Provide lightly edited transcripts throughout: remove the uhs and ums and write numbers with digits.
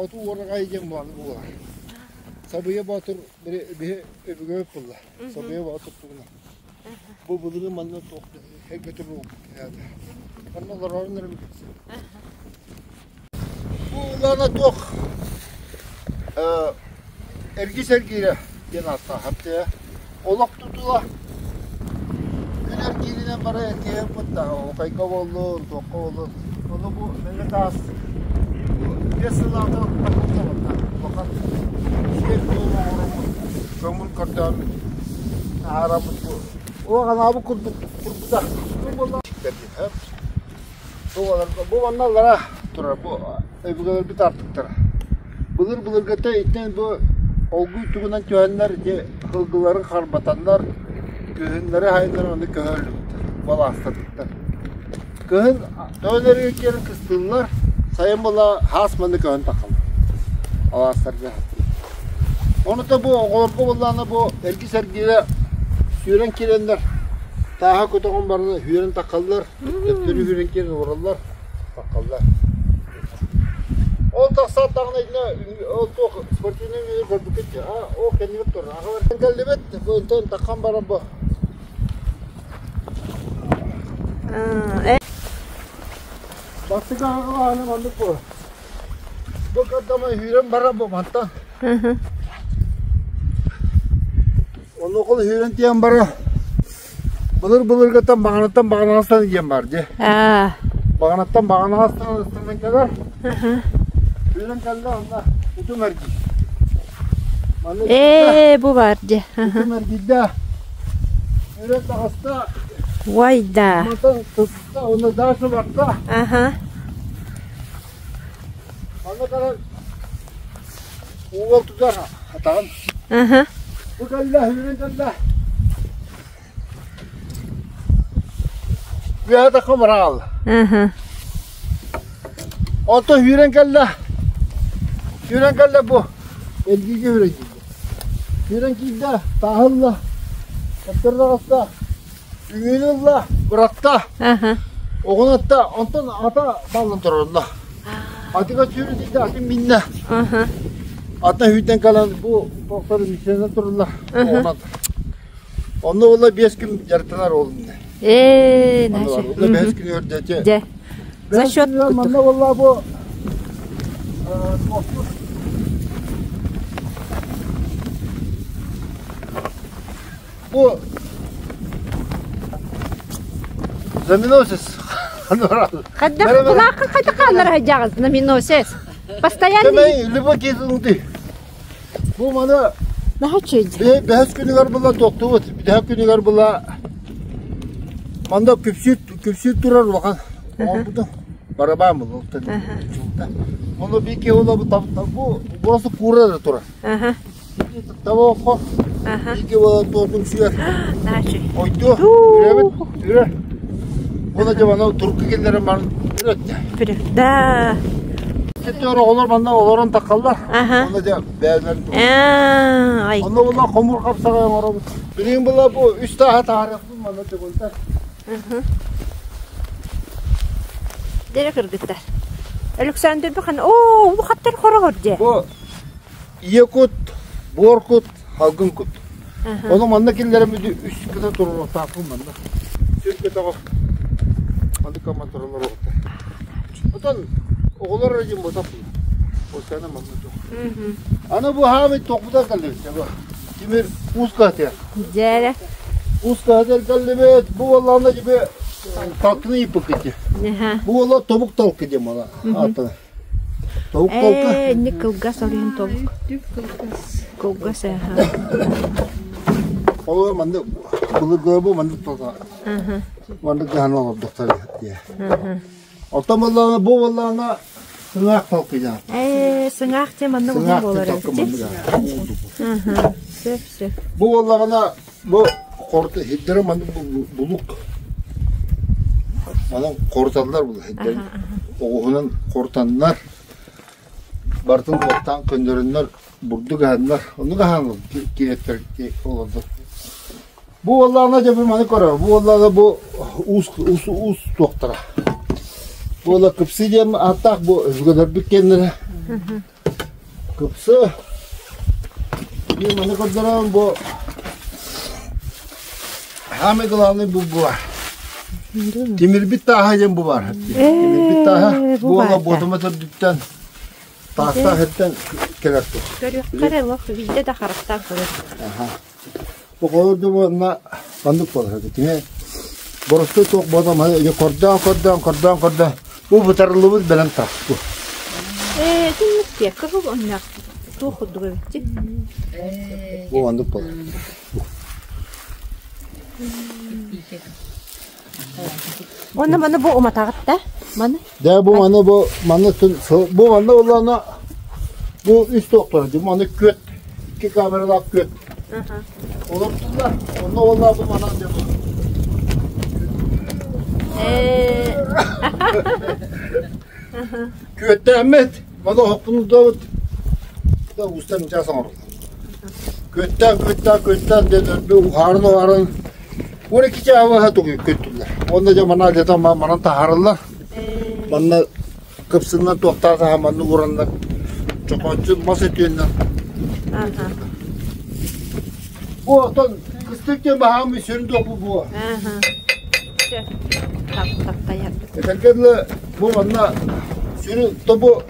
Хоту уораҕай диэн мааны буолар. Сабыйа Боотур биһи өбүгэбит буолла. Сабыйа Боотур тугуна. Бу былырыын манна туох эргэтэ буолбут Манна олорорун эрэ Бу улаана туох эргис эргиирэ диэн ааттаах тыа олох тутула күн эргииринэн бары эргиһэн кутта оһуохайга буоллун туохха буоллун ону бу мэҥэ таас биэс сыллааҕыта улахан сиэр-туом оҥороммут көҥүл көрдөөммүт таһаараммыт бу уох анаабыт курдук турбута Бу манна аллара турар, бу өбүгэлэрбит аартыктара. Былыр-былыргыта итинэн бу олгуй тугунан түһэннэр ити сылгыларын харбатаннар, күһүннэри-сайыннары ону көһөрүллүбүттэр, балаастарбыттар. Кыһын тоҕо эрэ кыстыыллар, сайын буола хаас манна көһөн тахаллар алаастарга. Онута бу оҕолорго буоллаҕына бу эргис эргиирэ сүүрэн киирэннэр тааһа көтөҕөн баран сүүрэн тахаллар. Төптөрү үүрэн киирэн олороллор, таххаллар. Ол тахсааттаҕына итинэ ол туох спортивнай үөрүү көрбүккүт дии. А ол кэннигэр турар. Аҕалартан кэллибит, бу онтон таххан баран бу. Бастакы аҕалааны маннык бу. Бу кардама үүрэн баран бу мантан. Онуокул үүрэн тиийэн баран Былыр-былыргыттан баҕанаттан баҕанаҕа ыстан диэн баар дии. Аа. Баҕанаттан баҕанаҕа ыстанан ыстанан кэлэр. Үүнэн кэллэ онно утум эргий. Манна Ээ, бу баар дии. Утум эргийдэ. Үүрэн таҕыста. Уайда. Мантан тутта, онно дальше барда. Аха. Манна кэлэн уол тутар атаҕын. Аха. Бу кэллэ, үүрэн кэллэ. Үөһэ тахха быраҕаллар. Онтон сүүрэн кэллэ. Сүүрэн кэллэ бу. Эргииргэ сүүрэн киирдэ. Сүүрэн киирдэ, тааһы ылла. Төттөрү таҕыста. Үҥүүнү ылла, бырахта. Оҕону атта, онтон ата баллан турар Атыга сүүрэн киирдэ, атын миннэ. Ата сүүрдэн кэлэн бу тохтор миссионер турулла. Оҕону Онно буолла 5 күн дьарыктанар уолум. Ээ, наша. Онно 5 күн өрдөтө. Дьэ. За счет Манна буолла бу Бу знаменосец. Хайдах кулаакка хайдах хааллар хайдаҕыз знаменосец. Постоянно Любой киһи Бу маны Наһаа үчүгэй. Бэһис күнүгэр була тохтубут. Бүтэһик күнүгэр була манда күпсүүт күпсүүт турар улахан оҥорбутум. Барабан был Ону биир киһи була бу просто куура да турар. Таба окко биир киһи була туортун сүөр. Ойду үрэбит үрэ. Уонна дьэ маны турка киллэрэн баран үрөттэ. Да. Сеттер оҕолор манна олорон таххаллар. Онно дьэ бэйэлэрин Ай. Онно була хомур хапсаҕай оҥоробут. Билигин була бу үс тааһа таһаарыахпын манна төгүлтэн. Дere кыргыттар. Александр Бахан, оо, улахаттар хороҕор дьэ. Бу ийэ кут, буор кут, халгын кут. Ону манна киллэрэн үс гына туруруохтаахпын манна. Сүр көтөҕө маннык команда туруруохтаах. Отон оҕолор эрэ дьин ботап Осана манна туох. Аны бу хаамый тохпутар кэллибит бу. Тимир уус каһатыгар. Дьээрэ. Уус каһатыгар кэллибит. Бу буоллаҕына дьиби талкыны ииппиккит. Бу буолла тобук талкы диэн буола ааттана. Тобук талка. Ээ, инник кылгас олуһун тобук. Түп кылгас. Кылгас аха. Ол маннык былыргы бу маннык талка. Маннык гаһан олордохтор дии. Оттон буоллаҕына бу буоллаҕына сыҥаах талкыйдаах. Ээ, сыҥаах дьэ маннык уһун Сыҥаах буолар талкы эбит. маннык Сөп, сөп. Бу буоллаҕына бу хорта хиддэрэ маннык булук. Манан хоруталлар бу хиддэрин. Оҕуһунан хорутаннар барытын уоттаан көннөрөннөр бурдук аһаннар. Оннук аһаан кириэттэр олордор. Бу буоллаҕына дьэ бу маны көрөр. Бу буоллаҕына бу уус уус уус туохтара. Бу буолла кыпсы диэн ааттаах бу өбүгэлэрбит кэннэрэ. Кыпсы. Мен маны көрдөрөм бу Самый главный бу була. Тимирбит тааһа диэн бу бар. Тимирбит тааһа Бу бу баар ола буотума төрдүттэн таастаах иттэн кэлэр тух. Көрүөххэ лох виде да харахтаах көрөр. Аха. Бу холорду буонна маннык буолар. Кини боростуой туох буолан кордоон кордоон кордоон кордоон бу бытарыллыбыт бэлэм таас бу. Ээ, түннүк тиэккэ бу онньаах туох курдук эбитти. Бу маннык буолар. Уонна маны бу уматаҕыт да? Маны? Дэ бу маны бу маны бу манна улаана бу үс туохтар ди маны күөт икки камералаах күөт. Олортулар. Онно олла бу манан дэ бу. Күөттэммит. Маны хоппуну добут. Да устан час оҥороллор. Күөттээн, күөттээн, күөттээн диэн өрбү уһаарын уһаарын 12 чааһа тугу күөттүллэр. Уонна дьэ манна алдьатан манан таһаараллар. Манна кыпсыннан туохтаах таһа манна ураннар чохооччу мас өтүөннэн. Бу отон кыстык диэн баһаамый сүрүн туохпу буо. Этэргэ дылы бу манна сүрүн тобу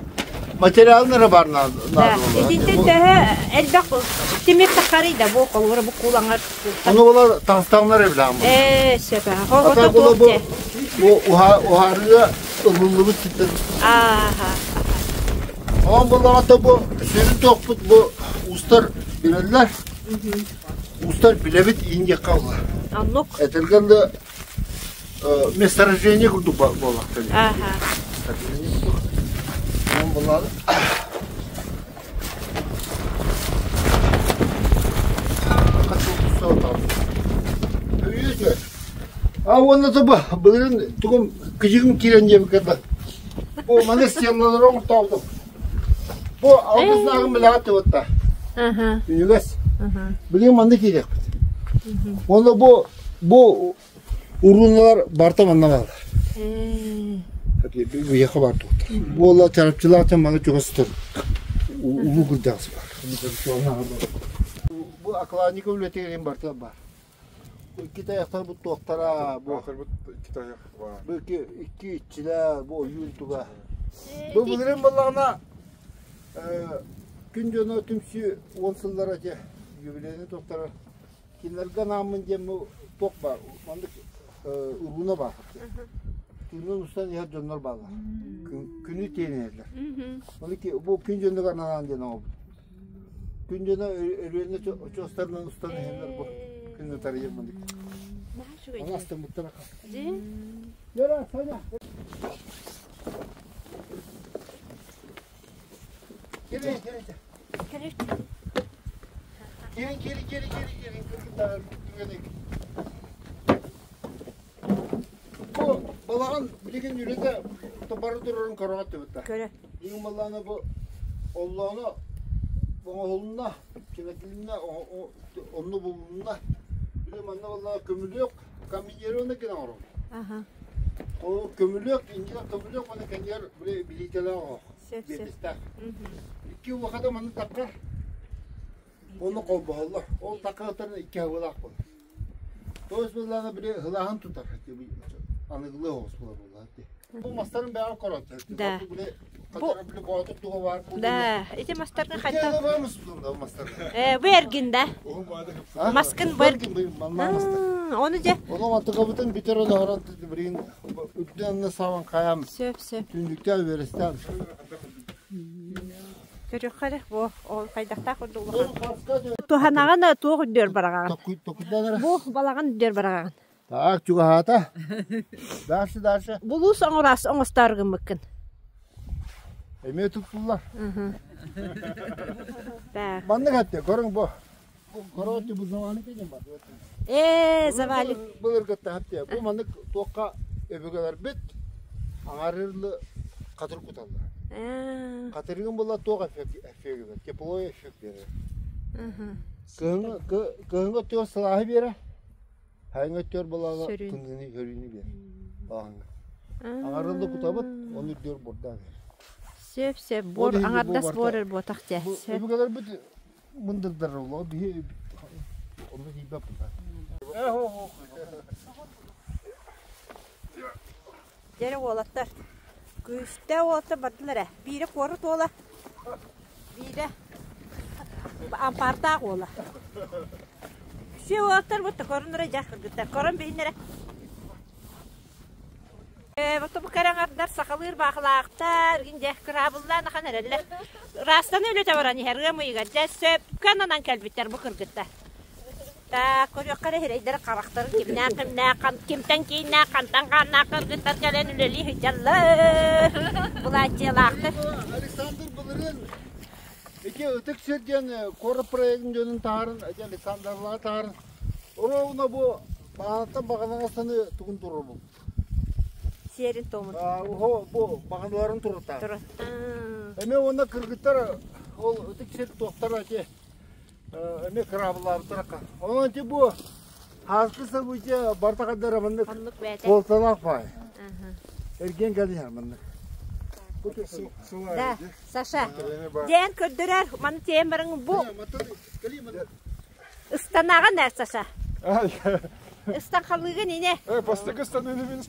Материалын эрэ баар наада Да, итинтэн төһө элбэх тимир тахарый да бу холура бу куулаҥар Ону олар таҥастааннар эбилээн Ээ, сөп аа. Ата Хото була туох бу дьэ. бу уһаарыга ылыллыбыт ситэн. Ааха. Онон буллаҕата бу сүрүн туохпут бу устар билэллэр. Устар билэбит индиэххэ олар. Оннук. Этэргэн да месторождение курдук буоллахтар. Ааха. Онон буллаҕа А уонна тобо былырын тугум кыжыгым киирэн диэбиккэ да бу маны стеналары оҥортообутум. Бу алгыс наагын билэҕит тыбытта. Үнүгэс. Билигин манна киириэхпит. Уонна бу бу Уруналар барта манна бааллар. Биһиэхэ баар туохтар. Буола чарапчылаах дьон маны чугас сытар. Улуу кырдьаҕас баар. Бу окладников үлэтигэр барта баар. Икки тайахтар бу туохтара бу бу икки икки иччилэр бу ойуун туга. Бу былырыын буоллаҕына күн дьоно түмсүү уон сыллара дьэ юбилейный туохтара Кинилэргэ анааммын диэн бу туох баар, маннык урууна баар. Тыынын устан иһэр дьоннор бааллар. Күнү тиэнэллэр. Ону бу күн дьонугар анаан диэн оҥорбут. Күн дьоно Өлүөнэ очуостарынан устан иһэллэр бу күн ытарыйар маннык. Ону астыммыттара. Лера, Соня. Кири, кири. Киирин, киирин, киирин, киирин, киирин, кыргыттар, түгэник. Бу балаҕан билигин үлэтэ бары турарын көрөҕө түбүтэ. Көрө. Билигин балаҕана бу оллооно оҥоһулунна, килэтилиннэ, онну булунна. Били манна баллаҕа көмүлүөк комбинированный гына оҥоробут. Аха. Ол көмүлүөк, иннигэр көмүлүөк уонна кэннигэр били билиитэлээх оһох. Сөп, сөп. Биэтэстээх. Икки улахана манна такка Оны холбоһоллор. Ол таккатан икки хабылаах буолар. Тоҕус былаана били хылааһын тутар. Аныгылыы оҕус буолар буолла. Бу мастарын бэҕэ корот. Да. Били Бу били боотур туга бар. Да, ити мастарга хайта. Мастар. Э, бу эргин да. Маскын бу эргин. Ону дьэ. Ону мантыкабытын бүтэр олорон билигин үрдүн саабан хаям. Сөп, сөп. Түннүктээн үөрэстээн. Көрүөххэ эрэ, бу ол хайдахтаах курдук улахан. Туһанаҕын туох үрдүөр бараҕаҕын? Бу балаҕан үрдүөр бараҕаҕын. Так, чугаһаата. Дальше, дальше. Булуус оҥорас оҥостоор гыммыккын. Эмиэ туттуллар. Так. Маннык этте, көрүҥ бу. Короче, бу завалик деген бар. Ээ, завалик. Былыргытта хатты. Бу маннык туохха өбүгэлэрбит аҥарырлы хатыр куталлар. Хатырыгын була туох эффеги бер, тепловой эффект берер. Кыһыҥҥы өттүгэр сылааһы биэрэр, сайыҥҥы өттүгэр буолаҕа тымныыны көрүүнү биэрэр. Аҥарыллы кутабыт, оны үрдүгэр бурдаа биэрэр. Сөп, сөп. Буор аҥардас буор эр буотах дьэ. Сөп. Өбүгэлэрбит мындырдар олоо биһи онно тиийбэппит. Дьэрэ уолаттар. Күүстээх уолаттар бардылар ээ. Биирэ куорат уола, биирэ ампаартаах уола. Үчүгэй уолаттар бутта көрөн эрэ дьэ кыргыттар. Көрөн биһин эрэ. Бу кэрэҥэрдэр сахалыы ырбаахылаахтар, дьэ кыраабыллаан ахан эрэллэр. Ыраастаны үлэтэ баран иһэр ыам ыйыгар дьэ сөпкө ананан кэлбиттэр бу кыргыттар. Так, көрүөххэ эрэ сирэйдэрин харахтарын кимнээх кимнээх кимтэн кииннээх хантан хааннаах кыргыттар кэлэн үлэлии сылдьаллар. Былааччыйалаахтар. Александр былырыын ити ытык сир диэн куорат проегын дьонун таһарын, ити Александрлаҕа таһарын ровно бу баҕанаттан баҕанаҕа саны тугун туруорбут. Сиэрин туомун. Бу баҕаналарын турутаа. Эмиэ уонна кыргыттар ол ытык сир туохтара ити эмиэ кыраабылаабыттара. Онон ити бу хааскы событие барта хаддара маннык суолталаах баай. Эргиэн кэлиһэр маннык. Да, Саша, диэн көрдөрөр, маны тиэйэн баран бу ыстанаҕын ээ, Саша. Ыстан халыыгын ине. Бастакы ыстаныыны мин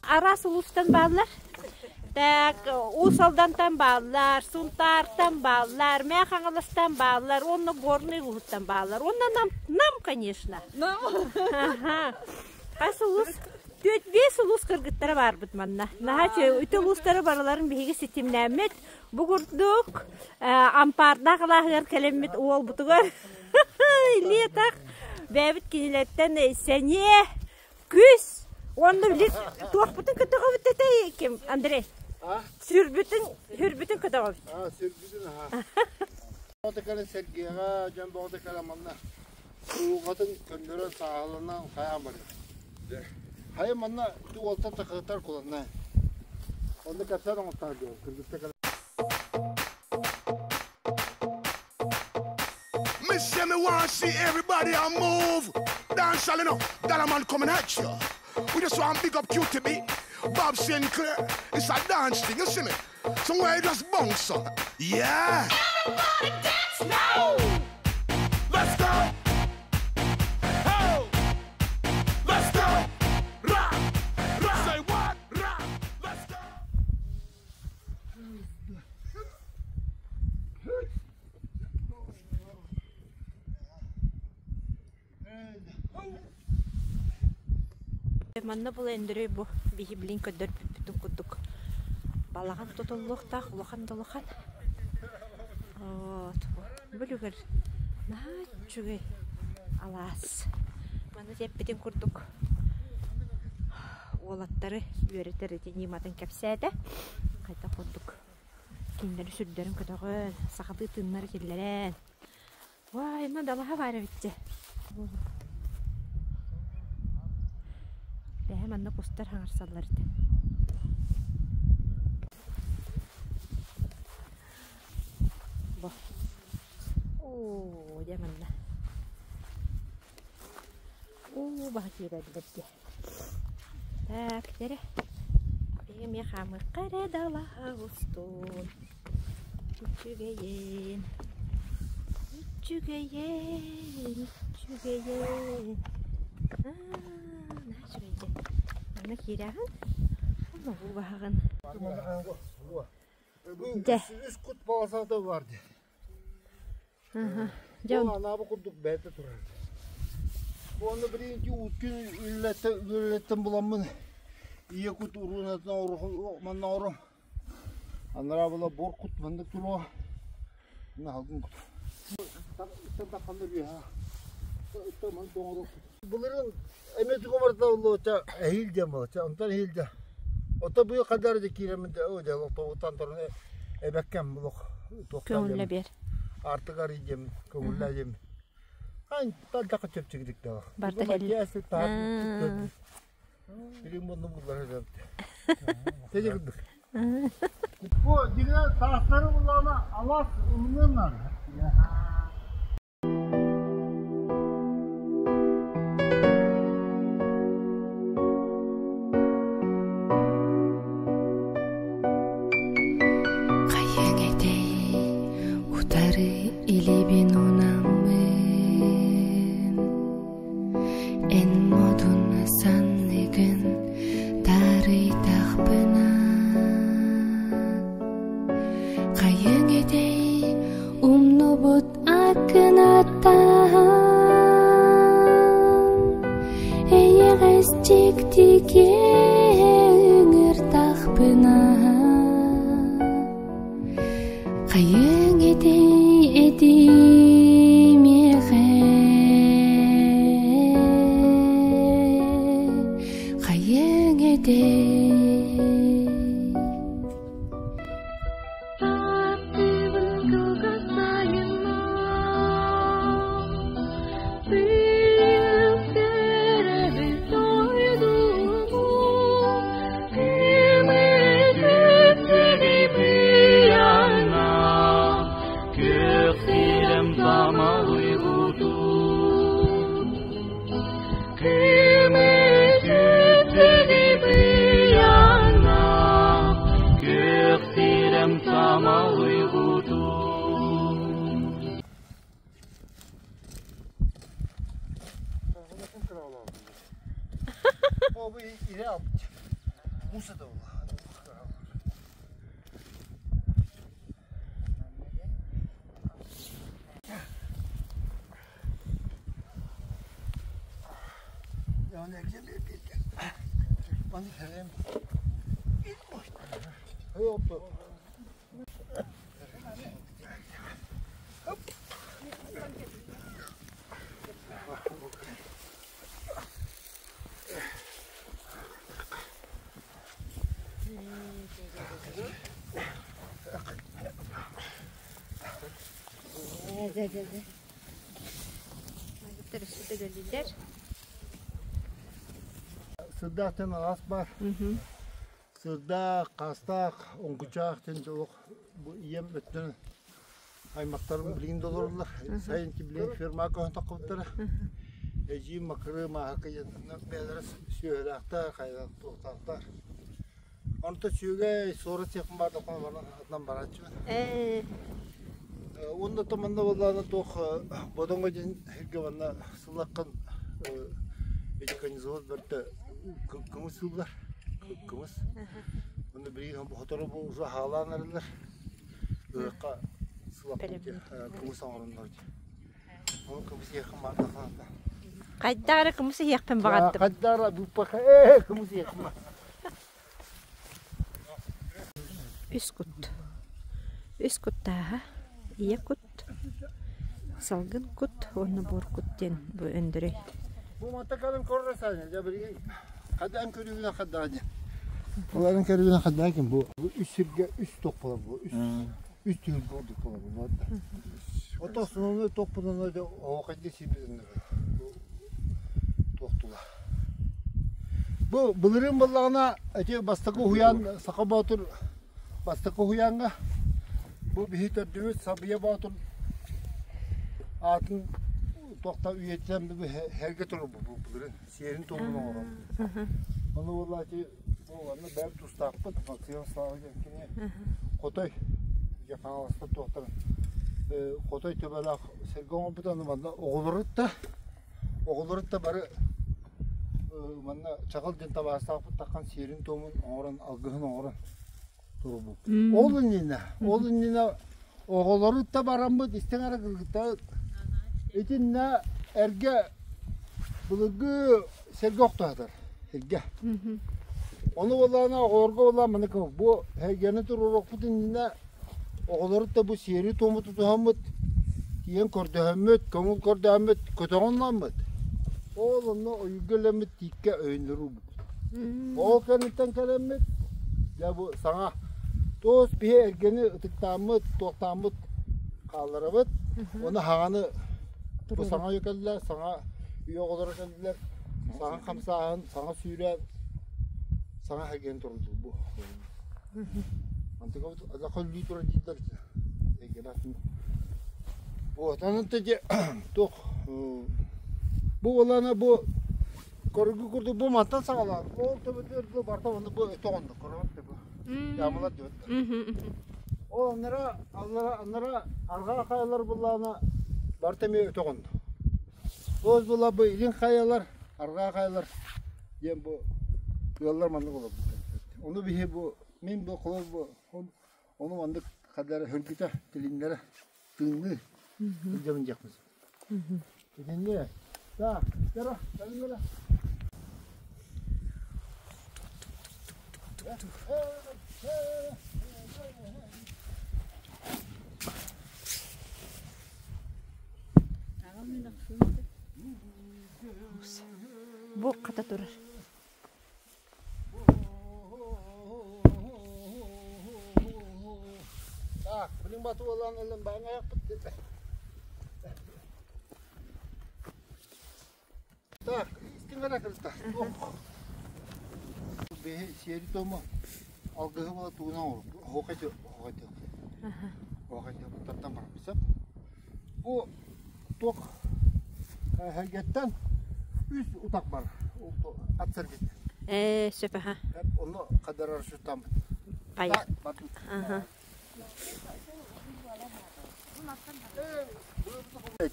Араас улуустан бааллар. Так, Уус Алдантан бааллар, Сунтаартан бааллар, Мэҥэ Хаҥаластан бааллар, уонна Горнай улууһуттан бааллар. Уонна нам, нам, конечно. Ага. Хас улуус? Түөрт биэс улуус кыргыттара баарбыт манна. Наһаа үчүгэй. Үтө улуустары барыларын биһиги ситимнээммит. Бу курдук ампаардаах алааһыгар кэлэммит уолбутугар илии-атах бэйэбит кинилэртэн сэниэ Күүс уонна били туохпутун көтөҕөбүт этэй ким Андрей? Сүрбүтүн сүрбүтүн көтөҕөбүт. Аа, сүрбүтүн аха. Боҕото кэлэн Сергейҕэ дьон боҕото кэлэн манна уйулҕатын көннөрөн сааһыланан хайаан барыа. Хайа манна уолтан такыгытар куланна. Онно кэпсээн оҥоттоох дьон кыргытта кэлэн. Me say me want see everybody a move. Dance all enough, that a man coming at you. We just want big up QTB, Bob Sinclair. It's a dance thing, you see me? Somewhere you just bounce up. Yeah. Everybody dance now. Let's go. Ho. Let's go. Ra. Ra. Say what? Ra. Let's go. Манна була Өндөрөй бу биһи билин көрдөрбүппүтүн курдук балаҕан тутуллуохтаах улахан да улахан. Вот. Бүлүгэр наһаа үчүгэй алаас. Маны эппитин курдук уолаттары үөрэтэр ити ньыматын кэпсээтэ. Хайдах курдук кинилэри сүрдэрин көтөҕөн, сахалыы тыыннары киллэрэн. Вай, онно далаһа баар эбит дьэ. Бэһэ манна кустар хаҥарсаллар этэ. Бо. Оо, дьэ манна. Уу баһа киирэллэр дии. Так, дьэрэ. Биһиги эмиэ хаамыахха эрэ далаһа устун. Үчүгэйин, үчүгэйин, үчүгэйин. Аа, наһаа үчүгэй дьэ. Манна киирэҕин, онно уу баһаҕын. Дьэ. Үс кут полосата бар дии. Дьэ Ол анаабы курдук бэйэтэ турар. Уонна билигин уткин үлэлэттэн буламмын ийэ кут уруунатын манна оҥором. Анараа була буор кут маннык туруо. Мына халгын кут. Былырын эмиэ тугу барыта улуоча эһиил диэн буолача онтон эһиил дьэ ото быйыл хадары дьэ киирэммин дьэ оо дьэ олохтообуттан туран эбэккэм булук туохтаах Көҥүллэ биэр. Аартык арый диэммин көҥүллээ диэммин. Антан чэпчэкитик да. Барда кэллэ. Билим мунну буллар Тежигдик. Бу дигне таастары буллана алас умнуннар. Хайыҥ этэй, утары илиибин уунаммын, Эн модун санныгын таарыйдахпына Хайыҥ этэй, умнубут аккын аттаан Эйэҕэс дьиктигэ ыҥыртахпына Хайыҥ этэй этимиэхэ Хайыҥ этэй Таптыыбын кылгас сайынна Тыас көрөбүт дойдубу Күөх сирем тамалый кутун Күөх сирем тамалый кутун Бу ире албыт. Муса да Төрөспүт Сырдаахтан алаас баар. Сырдаах, хаастаах, оҥкучаах диэн олох бу ийэм өттүнэн аймахтарым билигин да олороллор. Сайын билигин фермаҕа көһөн таххыбыттара. Эдьиийим Макыры Мааһака диэн бэйэлэрэ сүөһүлээхтэр, хайалаахтар. Онто сүөгэй, суорат сиэхпин баардахпына баран атынан барааччыбын. Уонна то манна буоллаҕына туох Бодоҥо диэн сиргэ манна сыллаххын медиканизовод бэртэ кымыс сыыллар, кымыс. Онно билигин сотору бу уже хаалаан эрэллэр. Ыһыахха сылаппыт кымыс оҥороннор дии. Ол кымыс иэххин баардаххына Хайдах эрэ кымыс иһиэхпин баҕардым. Хайдах эрэ быыппаха ээ кымыс иэххин Үс кут. Үс куттааһа ийэ кут, салгын кут уонна буор кут диэн бу Өндөрөй. Бу мантакалын көрөр саня, дьэ билигин хадаан көрүүнэ хадаан. Оларын көрүүнэ хадаан ким бу үс сиргэ үс тох болар бу үс үс түһүлгэ ордук болар бу. Ото основной тохпунан оохайда сибирин туохтула. Бу былырыын буоллаҕына ити бастакы уһуйаан Саха Боотур бастакы уһуйааҥҥа бу биһи төрдүбүт Сабыйа Боотур аатын туохта үйэтитэн һэргэ турар бу былырыын сиэрин туомун оҥорон. Ону буолла ити онно бэйэм тустаахпыт Максим Слава диэн кини Хотой дьэ Хаҥаласта туохтарын Хотой төбөлөөх сиргэ оҥорбут аны манна оҕолорут да Оҕолорут да бары манна чаҕыл диэн табаарыстаахпыт таххан сиэрин-туомун оҥорон, алгыһын оҥорон турбут. Ол иннинэ, ол иннинэ оҕолорут да бараммыт истэҥ эрэ кыргыттар итиннэ эргэ былыргы сэргэ охтоотор сиргэ. Ону буоллаҕына оҕолорго буоллаҕына маннык бу сэргэни туруоруохпут иннинэ Оҕолору да бу сиэри-туому тутуһаммыт, тиийэн көрдөһөммүт, көҥүл көрдөһөммүт, көтөҕүннаммыт. Ол онно ойуурга үлэммит тииккэ өйөннөрүүбүт. Ол кэнниттэн кэлэммит, дьэ бу саҥа туос биһи эргэни ытыктааммыт, туохтааммыт хаалларабыт. Уонна хаҕаны Бу саҥа үйэ кэллэ, саҥа үйэ оҕолоро кэллилэр, саҥа хамсааһын, саҥа сүүрээн, саҥа эһэргэн турдубут бу. Антыгабыт хөллүү турар дииллэр эйгэлээх. Вот, онон теде туох бу буоллаҕына бу көрүгү курдук бу мантан саҕалаан ол төбөтүгэр бу барыта онно бу өтөҕөннө көрөҕүн бу ямалар диэбит. Ол аннара аллара аннара арҕаа хайалар буллаҕына барыта эмиэ өтөҕөннө. Ол була бу илин хайалар, арҕаа хайалар диэн бу ыаллар маннык олорбуттар. Ону биһи бу мин бу холор бу ону маннык хадара хөргүтэ тилиннэрэ тыынныы сылдьабын диэхпин сөп. Итиннэ так, кара, кэлин Бу хата турар. Так, билин бату болан ылын баң аяқпыт. Так, истиҥ кырыста. Бэһи сиэри томо алгыһы була тугунан оҥорбут. Оһуохай оһуохай Оһуохай тартан барбыт. Бу туох эһэргэттэн үс утах бар. Ат сэргит. Ээ, сөп аха. Онно хадарар шутаммыт. Пая. Аха.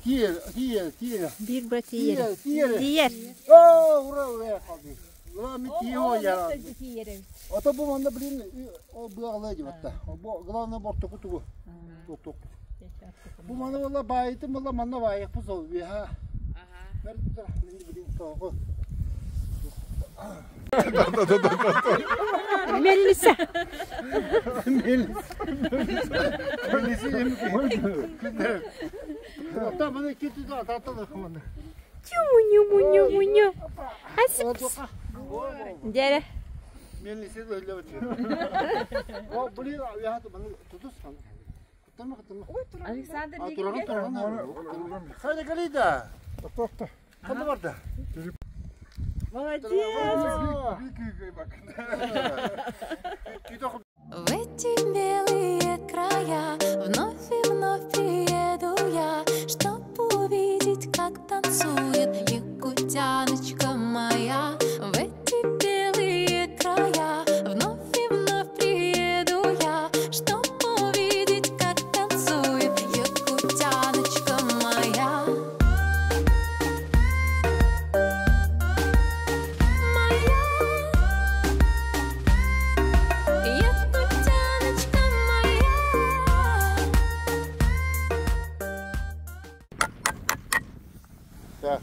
Тиер, тиер, тиер. Биир быа тиийэр. Тиийэр. Тиийэр. Оо, ура, ура, қалды. Ура, ми тиийо я. Ото бу манна блин, ол быаҕалай дебатта. Бу главное бортоку тугу. Тук. Бу маны була баайытым була манна баайыкпыз ол биха. Мин Мелиса. Чумуню-муню-муню. Асыпс. Дьэрэ. Александр Молодец. В эти белые края вновь и вновь приеду я, чтоб увидеть, как танцует якутяночка моя. В эти белые края вновь и вновь приеду я, чтоб увидеть, как танцует якутяночка моя. Моя якутяночка моя. Так.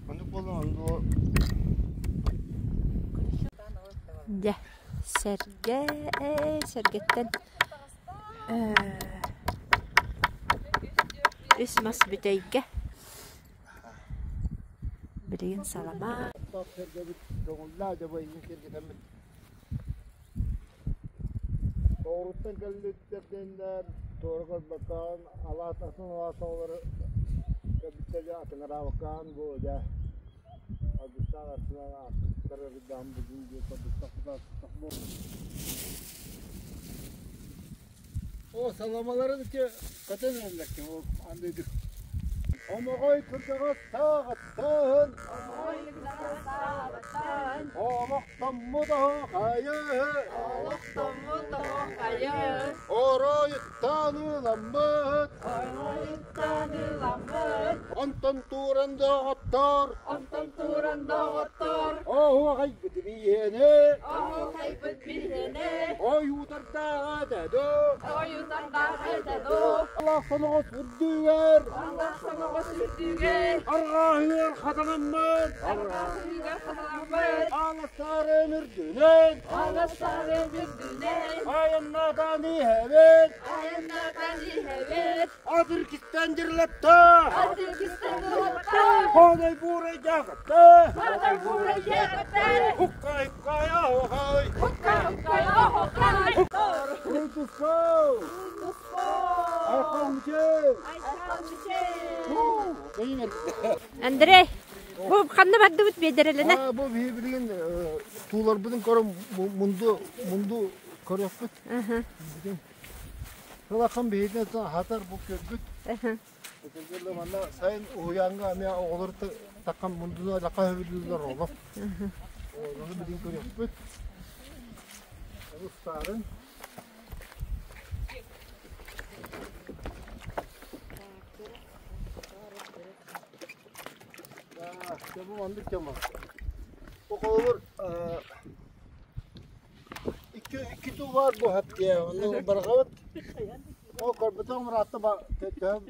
Ону буолан Дьэ, сэргэ, сэргэттэн үс мас бүтэйгэ билигин салама Тоҕуруттан кэлбиттэр диэннэр туора көрбөккөөн алаас атын алаас оҕолору кэлбиттэр дьэ атыҥыраабаккаан бу дьэ алгыстаах артынан аахпыттар ырыдаан бүгүн диэн көрбүттэх О саламаларын ити көтөн эрэллэр ким ол андыйдык. Омоҕой кырдьаҕас сааҕыттан Олохтоммут оһохайы Олохтоммут оһохайы Оройуттан ыламмыт Оройуттан ыламмыт Онтон туран доҕоттор Онтон туран доҕоттор Оһуохайбыт биһиэнэ Оһуохайбыт биһиэнэ Ойуутардааҕа этэ дуу Ойуутардаах этэ дуу Аллах соноҕос үрдүгэр Аллах соноҕос үрдүгэр Арҕааһыгар хатанаммыт Арҕааһыгар хатанаммыт Ааластаарын үрдүнэн Ааластаарын үрдүнэн Айаннаатаан иһэбит Айаннаатаан иһэбит Атыркистан дьырылатта Атыркистан дьырылатта Хоной буурай дьаакатта Хоной буурай дьаакатта Хуккай хуккай оһохой Хуккай хуккай оһохой Тускоо! Тускоо! Андрей, бу ханна бардыбыт биэдэрэлэнэ? Бу биһи билигин тууларбытын көрөн мунду мунду көрүөхпүт. Сылахан биһигини хатар бу көрбүт. Этэргэллэ манна сайын уһуйааҥҥа эмиэ оҕолор таккан мундуну лаха хөбүлүүллэр оҕолор. Ону билигин көрүөхпүт. Устаарын. Бу маннык тема. Бу холобур икки икки туу баар бу хаттыа. Онно барҕабыт. Ол көрбөтөҕүм ыраатта ба төһө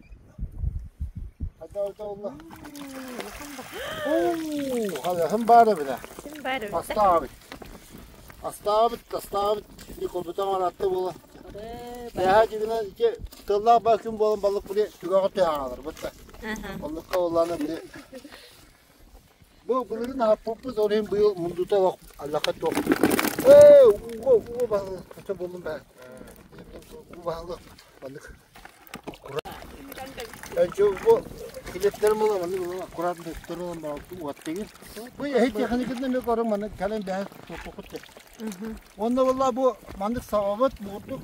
Хайаһым баар эбитэ. Ким баар эбитэ? Астаабыт. Астаабыт, астаабыт. Көрбөтөҕүм ыраатта буола. Тэһэ дьигинэ ити тыллаах баа күн буолан балык били түгэҕэ түһэн хаалар бытта. Оннукка буоллаана били Бу былырыын аһаппыппыт, ол иһин быйыл мундута олох аллаха туох. Ээ, ууга, ууга баһылык, хотя буоллун баа. Уу баһылык, маннык. Бу килиэптэрим була маннык аккуратно төттөрү ылан баран уаттыгын. Бу эһи техникатын эмиэ көрүҥ маннык кэлэн бэһэ туппукут де. Онно буолла бу маннык сабабыт буурдук.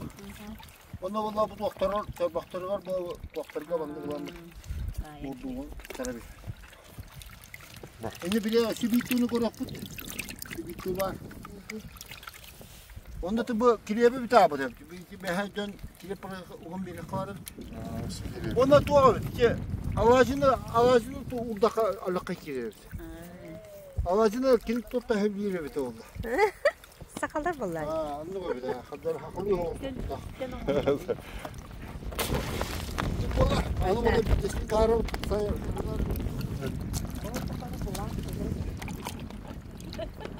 Онно буолла бу туохторор, торбохторугар бу туохторго маннык ылан буурдугун тараби. Эни бile сибииттууну көрүөхпүт. Сибииттуу баар. Онно бу килиэби бүтаабыт. Бэһэ дьон килиэп угун биэриэх баар. Онно туох эбит? Ити алаадьыны алаадьыны урдаха аллахха киирэр эбит. Алаадьыны кини тутта биир эбит ол. Сахалар буоллар. Аа, оннук эбит. Хаддар хакылы Аны оны каарып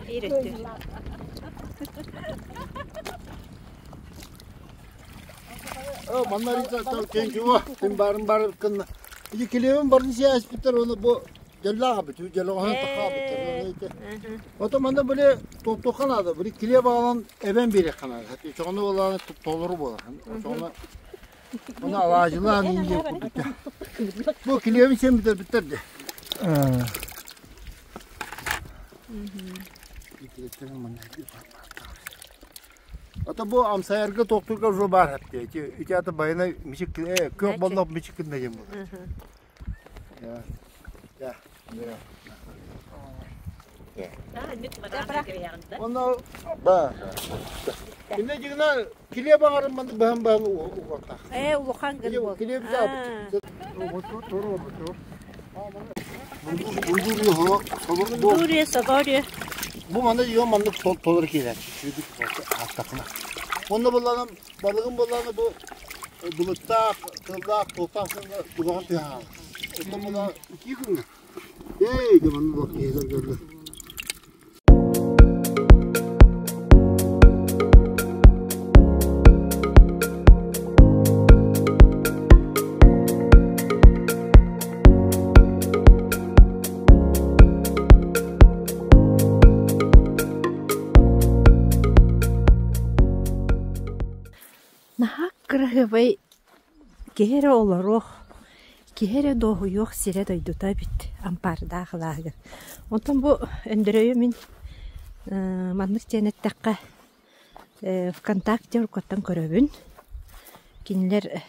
Биир өттү. Манна барын бар кынна. Ити килиэбин барын сиэспиттэр оны бу дьоллоох эбит, дьолоҕоһун тахаабыттар. Ото манна били туохтуохха наада, били килиэп аҕалан эбэн биэриэххэ наада. Чоҕону буоллаҕына толору буолар. Чоҕону Оны алаадьылаан иин курдук. Бу килиэбин сиэн бүтэрбиттэр де. Ата бу амсайарга тохтурга уже бар хатты. Ити ити ата байына мичик кök боллох мичик кынна дем болар. Я. Я. Онно ба. Инне дигна киле багарын манды баһан баһан угаттах. Э, улахан гын бол. Киле биза. Дуре, сабаре. Бу манна йо маннык толор киирэр. Аттакына. Онно буллаҕына балыгын буллаҕына бу былыттаах, тыллаах, туохтаах тугаҕын түһэҕин. Оттон була икки күҥҥэ. Эй, де манна бу киһилэр көрдө. Наһаа кыраһыабай киһи эрэ олоруох, киһи эрэ дуоһуйуох сирэ-дойдута эбит ампаардаах алааһыгар. Онтон бу Өндөрөйү мин маннык диэн эттэххэ ВКонтакте уруккуттан көрөбүн. Кинилэр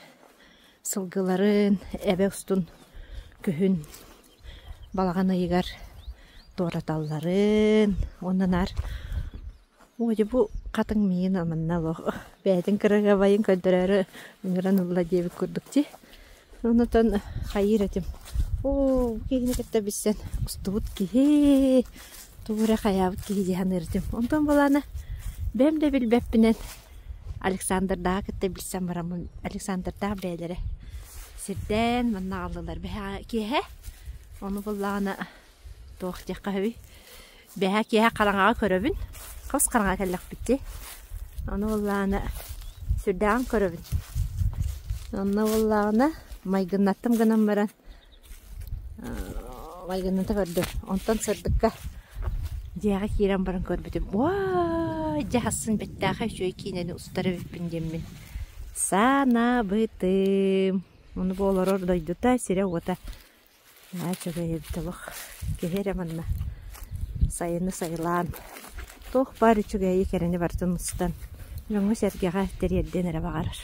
сылгыларын эбэ устун күһүн балаҕан ыйыгар туораталларын уонна наар Оо дьэ бу хатыҥ миигин манна олох бэйэтин кырагабайын көрдөрөөрү ыҥыран ылла диэбит курдук дии. Онтон хайыыр этим оо бу киһини кытта билсэн устубут киһи тугу эрэ хайаабыт киһи дии саныыр этим. Онтон былаана бэйэм да билбэппинэн Александрдааҕы кытта билсэн бараммын Александрдаах бэйэлэрэ сирдээн манна аҕаллылар бэһээ киэһэ ону буллаҕына туох диэххэ сөбүй Бэһээ киэһэ хараҥаҕа көрөбүн, хос хараҥа кэллэхпит дии. Ону буоллаҕына сүрдээҕин көрөбүн. Онно буоллаҕына майгыннаттым гынан баран майгынната көрдүм. Онтон сырдыкка дьиэҕэ киирэн баран көрбүтүм, уай, дьэ хасын бэттээхэй үчүгэй киинэни устар эбиппин диэммин. Санаабытым. Ону бу олорор дойдута, сирэ-уота наһаа үчүгэй эбит олох. Киһи эрэ манна сайыны сайылаан, туох баар үчүгэйи кэрэни барытын устан, дьоҥҥо-сэргэҕэ тириэрдиэн эрэ баҕарар.